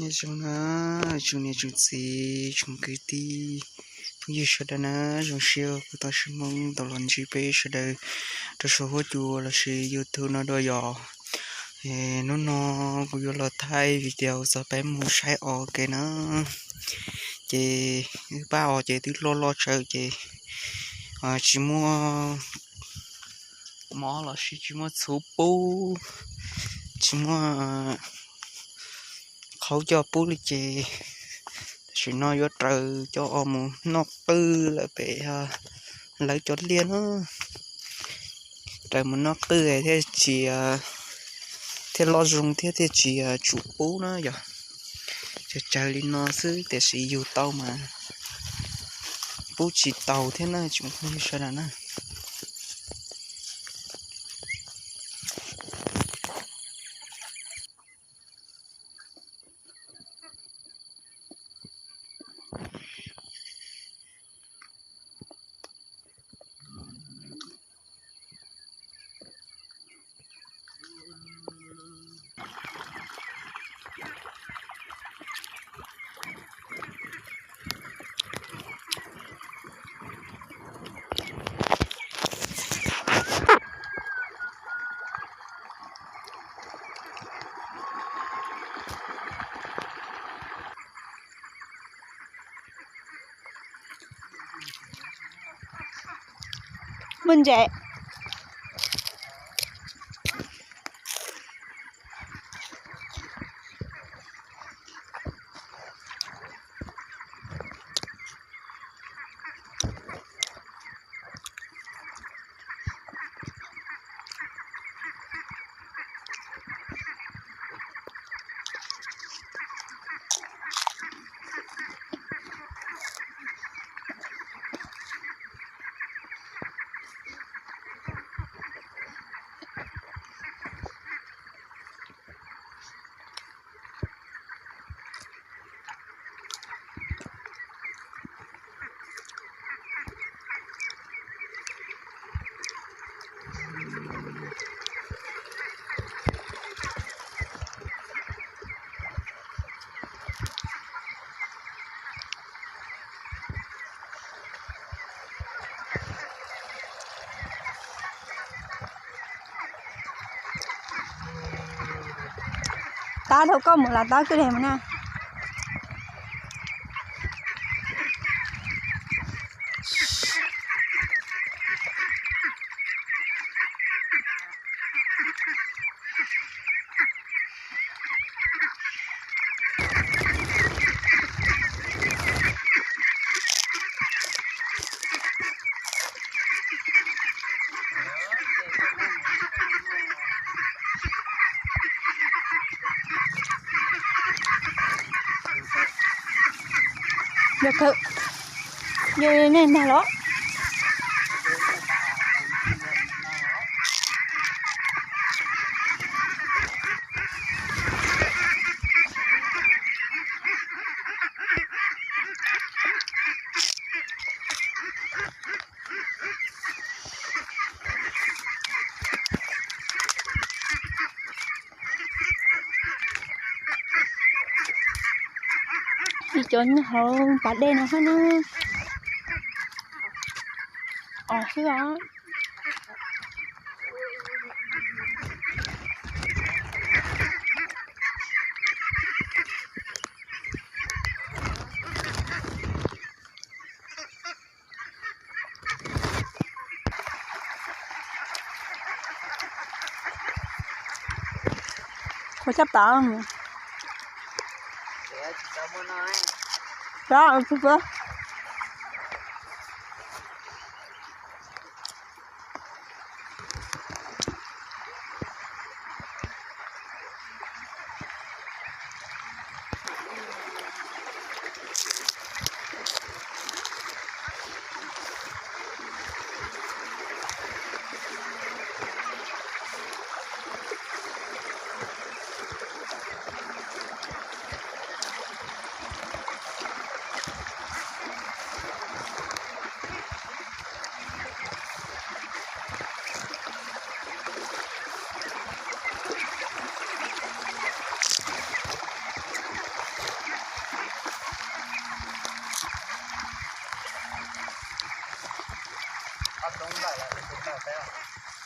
Nyob zoo na, tsoom niam tsoom txiv tsoom kwv tij phooj ywg sawv daws na, zoo siab kuv tau siv hmoob tau los ntsib peb sawv daws rau saum huab cua lossis YouTube no dua yom. Hnub no kuv yuav los thaij video txog peb mus saib os kev na. Ces wb pab os ces twb loj loj tsawv ces tsis muaj mov lossis tsis muaj txhuv pub, tsis muaj qhauv coj pub li ces tam sim no yuav raws coj os mus noj qwj lawm pem lawv cov liaj na. Raws mus noj qwj thiaj tsis, thiaj loj zoo thiab thiaj tsis tsum pub na yom. Tsawg tsawg li no xwb tiam sis yug tau mas pub tsis taus thiab na tsoom phooj ywg sawv daws na. Muaj ntses. Tab thaum koj mus los tab kwj deg mus na. Yog kawg, yog nej ntag los. Ib cov nyob hauv pas dej no hab na. Os xwb os. Qhuav caj pas.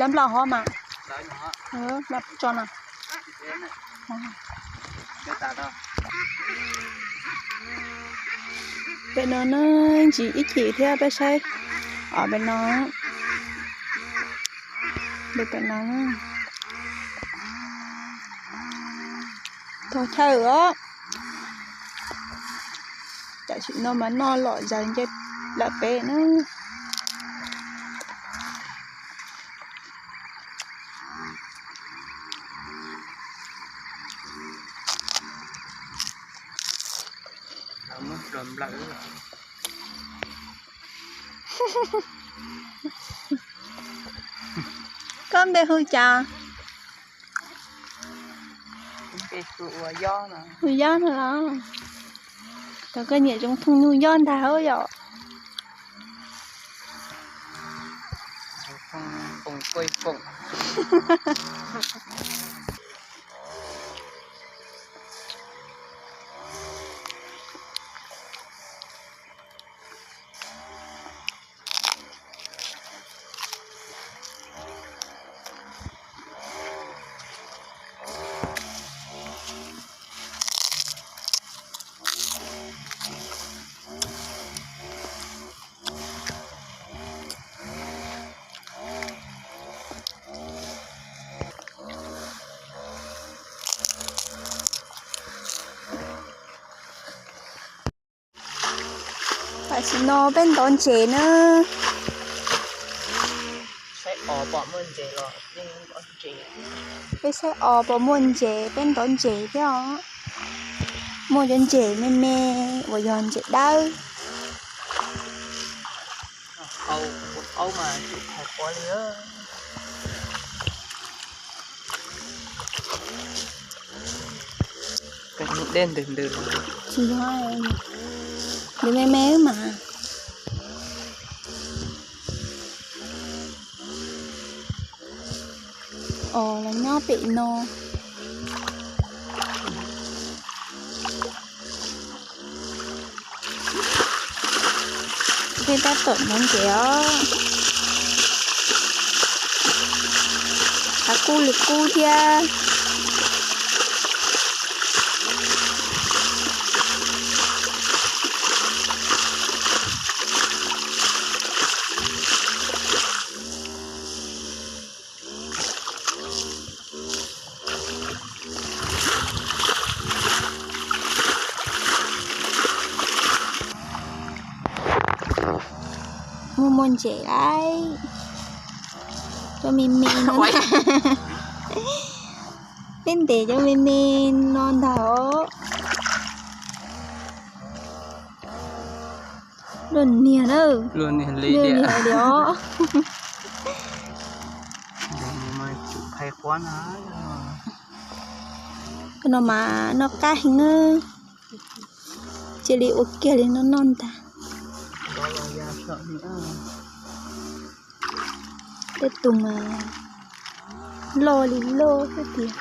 Cov nplaum hov mas. Tso no. Pem no na, ntsis ib chim thiab peb saib. Os, pem no. Pem no. Tog chaw os. Tam sim no mas noj lom zais nce lawm pem na. Koj npe hu cas? Hu Yob no los? Cov koj nyiam zoo thooj nyuj Yob ntag yom. Tam sim no peb ntov ntses na. Peb saib os pom muaj ntses, peb ntov ntses thiab os. Muaj cov ntses me me uas yog ntses dawb. Tsis yog, ntws me me mas. Os, los nyob pem no. Peb tab tom ntov ntses os. Tshav kub li kub thiab. Muaj muaj ntses lauj. Cov me me no. Peb ntes cov me me no ntag os. Luaj niag na. Luaj niag li os. Koj no mas noj qab heev na. Cia li ua kiag li no noj ntag. Tej tus mas loj li loj xwb tiag.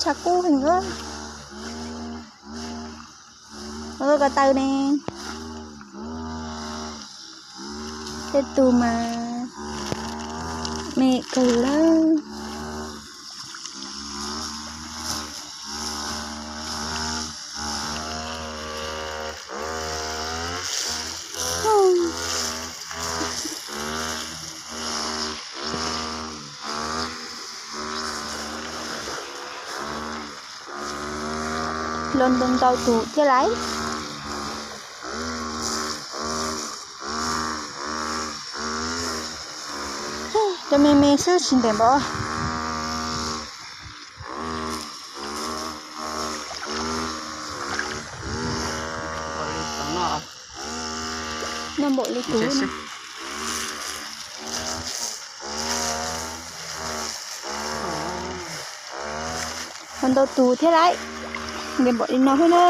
Tshav kub heev. Ua ko taw ne. Tej tus mas me kawg lawm. Los ntau ntau tus thiab lauj. Cov me me xwb tsis ntev npaum. Noj npaum li tus. Los ntau tus thiab lauj. Ntev npaum li no xwb na.